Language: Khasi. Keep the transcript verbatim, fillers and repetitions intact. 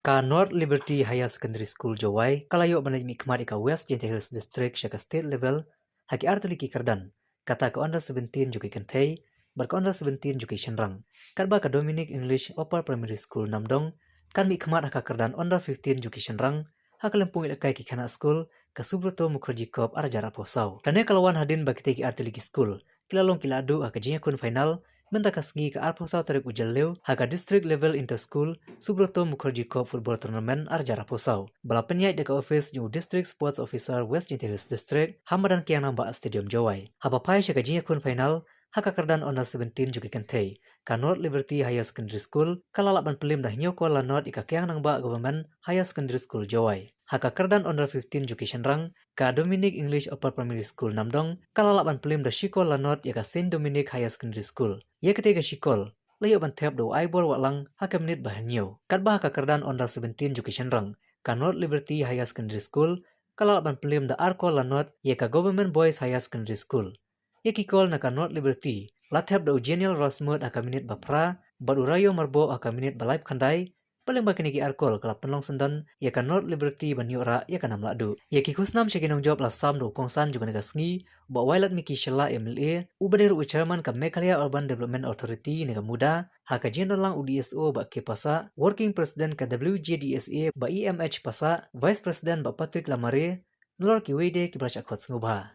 Ka North Liberty Higher Secondary School Jowai ka la ïoh ban leit mihkhmat ïa ka West Jaintia Hills District sha ka state level ha ki artylli ki kyrdan, kata ka under seventeen jong ki kynthei bad ka under seventeen jong ki shynrang. Katba ka Dominic English Upper Primary School Namdong kan mihkhmat ha ka kyrdan under fifteen jong ki shynrang ha ka lympung ïalehkai ki khynnah skul ka Subroto Mukherjee Cup arhajar arphew saw. Kane ka la wan hadien ba kitei ki artylli ki skul ki la long ki la duh ha ka jingïakhun final mynta ka sngi ka arphew saw tarik u Jylliew ha ka District Level Inter School Subroto Mukherjee Cup Football Tournament arhajar arphew saw, ba la pynïaid da ka office jong u District Sports Officer West Jaintia Hills District ha madan Kiang Nangbah Stadium Jowai. Haba phai sha ka jingïakhun final ha ka kyrdan under seventeen jong ki kynthei, ka North Liberty Higher Secondary School ka la lah ban pynliem da hynñiew kol la not ïa ka Kiang Nangbah Government Higher Secondary School Jowai. Ha ka kyrdan under fifteen jong ki shynrang, ka Dominic English Upper Primary School Namdong ka la lah ban pynliem da shi kol la not ïa ka Saint Dominic Higher Secondary School. Ïa katei ka shi kol la ïoh ban thep da u Aibor Wahlang ha ka minit ba hynñiew. Katba ha ka kyrdan under seventeen jong ki shynrang, ka North Liberty Higher Secondary School ka la lah ban pynliem da ar kol la not ïa ka Government Boys Higher Secondary School. Ïa ki kol na ka North Liberty la thep da u Jenial Rasmut ha ka minit ba phra bad u Rayo Marboh ha ka minit ba laiphew khyndai. Ba lyngba kine ki ar kol ka la pynlong syndon ïa ka North Liberty ban ïoh rah ïa ka nam lahduh. Ïa ki khusnam sha ki nongjop la sam da u kongsan jong kane ka sngi, Bah Wailadmiki Shylla M L A, uba dei ruh u chairman ka Meghalaya Urban Development Authority ne ka MUDA, ha ka jingdon lang u D S O Bah K Passah, working president ka W J D S A Bah E M H Passah, vice president Bah Patrick Lamare, nalor kiwei de kiba la shah khot sngewbha.